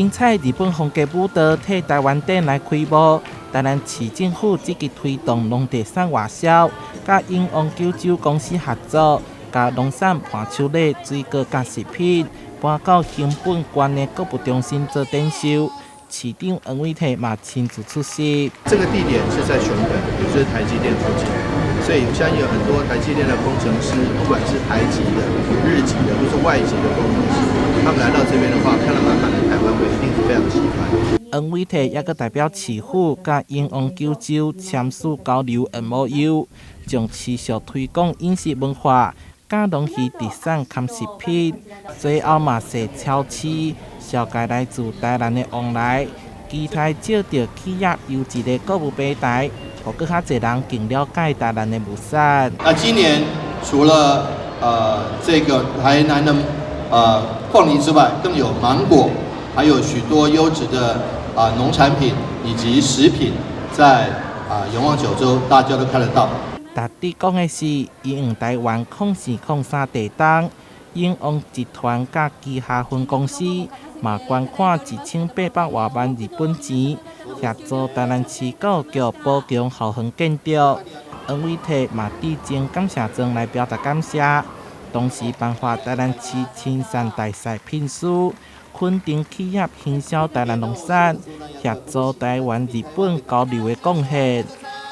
精彩日本風格舞蹈替台灣展來開幕。台南市政府積極推動農特產外銷，佮永旺九州公司合作，共農產伴手禮、水果佮食品搬到熊本縣的購物中心做展售。市長黃偉哲嘛親自出席。這個地點是在熊本，也就是台積電附近，所以我相信有很多台積電的工程師，不管是台籍的、日籍的，或是外籍的工程師，他們來到這邊的話，看到滿滿的台灣味，一定是非常喜歡。黃偉哲猶閣代表市府佮永旺九州簽署交流 MOU，將持續推廣飲食文化、佮農漁特產兼食品。最後嘛踅超市，紹介來自台南的旺來，期待藉著企業優質的購物平台，予閣較濟人更了解台南的物產。那今年除了這個台南的鳳梨之外，更有芒果，還有許多優質的農產品以及食品，在永旺九州大家都看得到。值得講的是，因應台灣0403地動，永旺集團佮旗下分公司嘛捐款1800外萬日本錢，協助台南市教育局補強校園建築。黃偉哲嘛致贈感謝狀來表達感謝，同時頒發台南市親善大使聘書，肯定企業行銷台南農產，協助台灣日本交流的貢獻。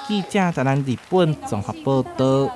記者台南日本綜合報導。